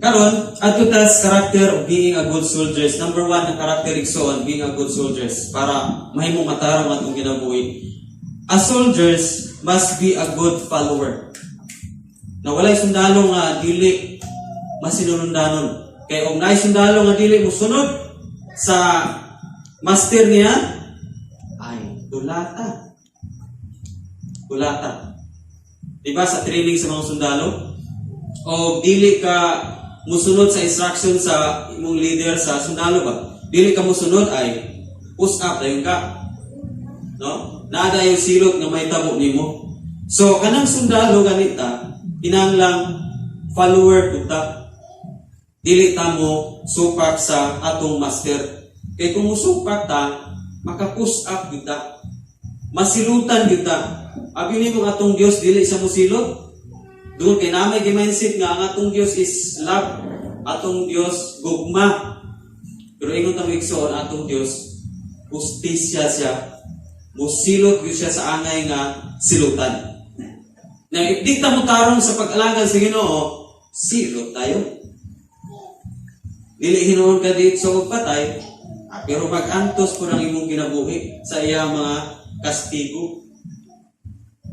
Karon, adto tas character of being a good soldiers. Number one ang character, igsoon, being a good soldiers para mahimong matarong atong kinabuhi. A soldiers must be a good follower. Na walay sundalo nga dili masinunundanon. Kay og naay sundalo nga dili musunod sa master niya, ay tulata. Tulata. Diba sa training sa mga sundalo? O dili ka musunod sa instruction sa imong leader sa sundalo ba? Dili ka musunod, ay push up dayon ka. No? Naa yung silot nga mahitabo nimo. So kanang sundalo ganita, kinahanglang follower pud ta. Dili ta mo supak sa atong master. Kay kung musupak ta, maka-push up gyud ta. Masilutan gyud ta. Abi nimo atong Dios dili sa musilot. Doon kay naa may mindset nga ang atong Dios is love, atong Dios gugma. Pero ingon tang igsoon, atong Dios hustisya siya. Musilot gyud siya sa angay nga silutan. Na if di ta mo tarong sa pag-alagad sa Ginoo, silot tayo. Dili hinuon ka dito og patay, pero mag-antos po ng imong kinabuhi sa iya mga kastigo.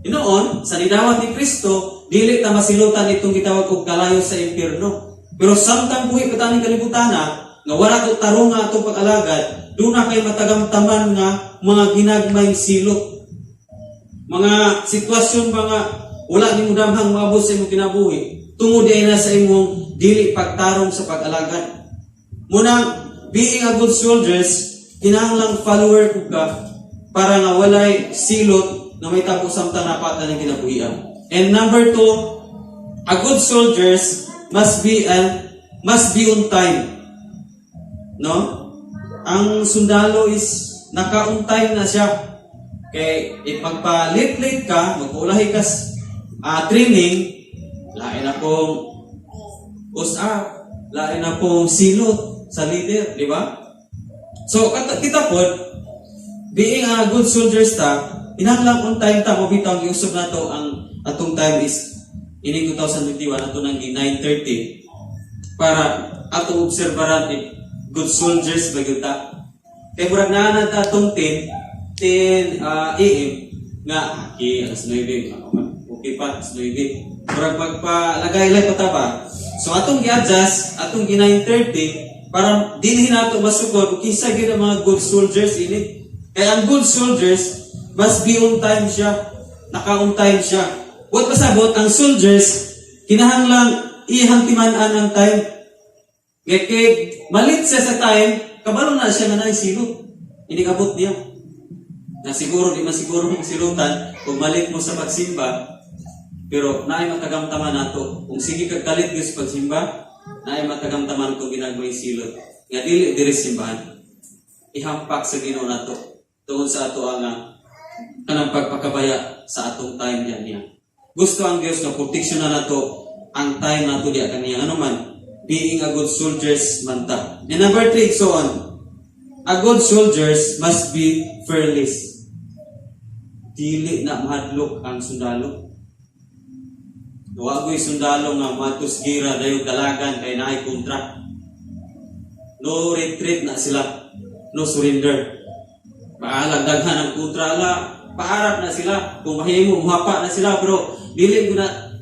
Hinoon, sa nidawat ni Kristo, dili ta masilutan itong gitawag og kalayo sa impyerno. Pero samtang buhi pa taning kalibutana, nga wala to tarong nga atong pag-alagad, duna kay matagamtaman nga mga ginagmayng silot. Mga sitwasyon ba nga wala nimo damhang maabot sa imong kinabuhi, tungod diay na sa imong dili pagtarong sa pag-alagad. Munang being a good soldiers, kinahanglang follower pud ka para nga walay silot na mahitabo samtang naa pa ta ning kinabuhian. And number two, a good soldiers must be on time. No? Ang sundalo is naka-on time na siya. Kay if magpa late-late ka, magpaulahi ka training, lain na pong push up, lain na pong silot sa leader, di ba? So, kita po, being a good soldiers ta, kinahanglan on time ta, mabitaw ang iusab nato ang atong time is ining 2021 ato nang 9:30 para atong obserbaran if good soldiers ba gyud ta. Kay murag naa na ta atong 10 AM nga okay, alas 9, okay pa, alas 9. Murag magpalagay-lay pa ta ba. So atong gi-adjust, atong gi 9:30 para dinhi nato masukod kung kinsa gyud ang mga good soldiers ini. Kay ang good soldiers must be on time siya. Naka-on time siya. What pasabot, ang soldiers kinahanglang iyang timan-an ang time. Kay kay ma-late siya sa time, kabalo na siya nga naay silot. Inig-abot niya. Na siguro, di man siguro mong silutan kung ma-late mo sa pagsimba, pero naay matagamtaman nato. Kung sige kag ka-late gyud sa pagsimba, naay matagamtaman kung ginagmay silot. Nga dili diri sa simbahan. Ihampak sa Ginoo nato. Tungod sa ato ang kanang pagpakabaya sa atong time diyan niya. Gusto ang Dios nga protection na nato ang time nato diya kaniya. Ano man, being a good soldiers man ta. And number three, so on. A good soldiers must be fearless. Dili na mahadlok ang sundalo. Wa ko'y sundalo nga matos gira dayon dalagan kay naay kontra. No retreat na sila. No surrender. Bahala daghan ang kontra la, paarap na sila. Kung mahimo, muhapa na sila, pero dili ko na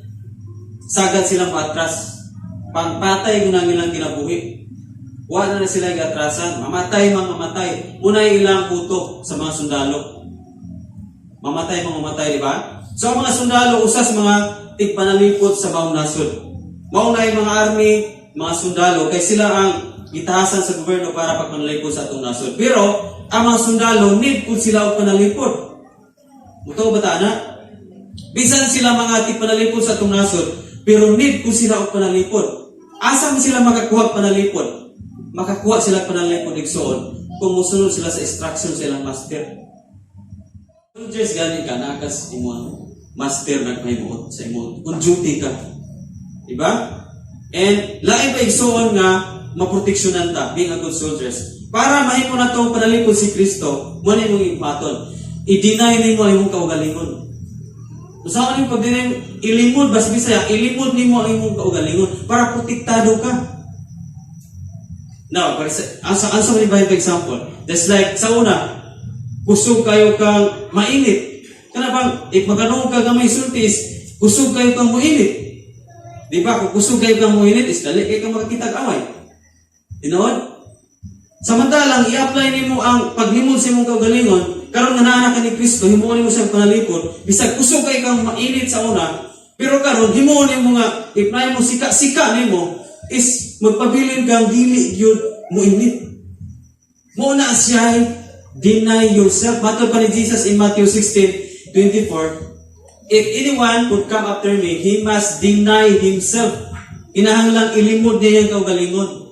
sagad silang paatras. Pangpatay ko na ang ilang kinabuhi. Wa na na sila atrasan. Mamatay mang mamatay. Muna ilang puto sa mga sundalo. Mamatay mang mamatay, di ba? So ang mga sundalo, usas mga tigpanalipod sa maong nasod. Mao na yung mga army, mga sundalo, kay sila ang gitahasan sa gobyerno para pagpanalipod sa atong nasod. Pero ang mga sundalo, need pud sila og panalipod. Mutuo ba ta na? Bisan sila mga tigpanalipod sa atong nasod, pero need pud sila og panalipod. Asa man sila makakuha og panalipod? Makakuha sila og panalipod, igsoon, kung musunod sila sa instruction sa ilang master. Soldiers gani ka, nakas imong master nagpahimuot sa imong kung duty ka. Diba? And lain pa, igsoon, nga maproteksyonan ta being a good soldiers. Para mahimo na tong panalipod si Kristo, mo na imong ibuhaton. I-deny nimo ang imong kaugalingon. Unsaon nimo pag-deny, ilimod ba sa Bisaya, ilimod nimo ang imong kaugalingon para protektado ka. Now, para sa asa man ba example? Just like sa una, kusog kayo kang mainit. Kana bang if magano ka gamay sulti is kusog kayo kang muinit. Di ba? Kung kusog kayo kang muinit is dali kay kang makakita away. Tinuod? Samantalang i-apply nimo ang paglimod sa imong kaugalingon, karon nga naa ka ni Kristo, himuon nimo siyang panalipod, bisag kusog kay kang mainit sa una, pero karon himuon nimo nga if naay mo sika-sika nimo is magpabilin kang dili gyud muinit. Mo na siya, deny yourself. Matod pa ni Jesus in Matthew 16:24, "If anyone would come after me, he must deny himself." Kinahanglang ilimod niya yung kaugalingon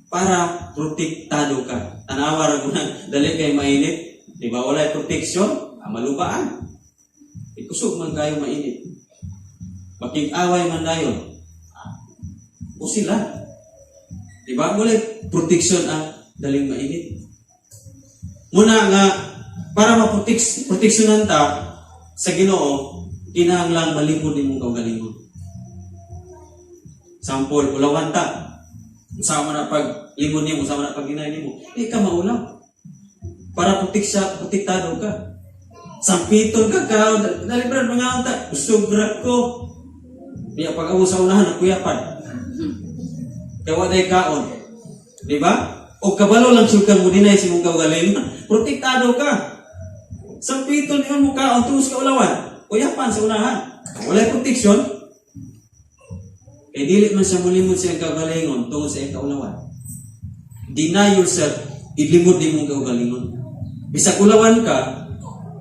para protektado ka. Tanawa ra mo na, dali kay mainit. Di ba wala protection? Ah, malubaan. Ikusog man kayo mainit. Makig-away man dayon. Ah, o sila. Di ba? Wala protection ang daling mainit. Muna nga, para maproteksyonan ta sa Ginoo, kinahanglang malimod nimong kaugalingon. Sample, ulawan ta. Unsa man na pag limod nimo, unsa man na pag ginay nimo, di ka maulaw. Para proteksya, protektado ka. Sampiton ka ka, dali brad, mga ta, kusog ra ko. Diya pag abo sa unahan, kuyapan. Kaya wa day kaon. Di ba? O kabalo lang siya kang mo-deny sa imong kaugalingon. Protektado ka. Sampiton yun mo kaon, tungos ka ulawan. Kuyapan sa unahan. Walay protection. Kay dili man siya mulimod sa iyang kaugalingon tungod sa iyang kaulawan. Deny yourself, ilimod nimong kaugalingon. Bisag ulawan ka,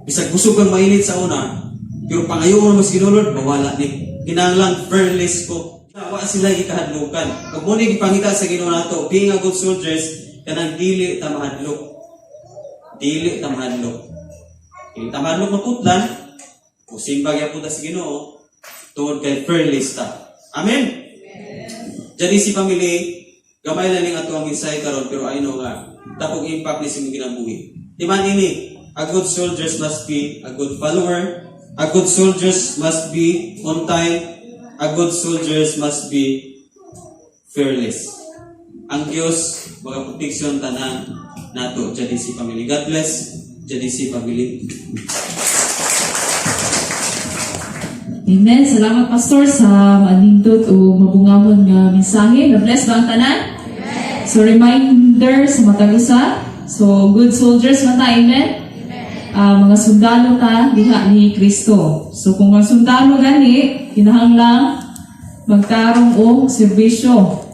bisag kusog kang mainit sa una, pero pangayoon mo sa Ginoo, "Lord, mawala ni. Kinahanglan fearless ko." Wa sila gikahadlukan. Pag mo ni gipangita sa Ginoo nato, being a good soldiers, kanang dili ta mahadlok. Dili ta mahadlok. Dili ta mahadlok maputlan, o simba gyapon ta sa Ginoo, tungod kay fearless ta. Amen. Jadi si family, gamay lang ning ato ang mensahe karon, pero I know nga dakong impact ni sa imong kinabuhi. Di man ini, a good soldiers must be a good follower, a good soldiers must be on time, a good soldiers must be fearless. Ang Diyos mga proteksyon tanan nato jadi si family. God bless jadi si family. Amen. Salamat, Pastor, sa manindot o mabungamon nga mensahe. Na-bless ba ang tanan? So reminder sa matag usa. So good soldiers man ta, amen? Ah, mga sundalo ta diha ni Kristo. So kung ang sundalo gani, kinahanglang magtarong og serbisyo.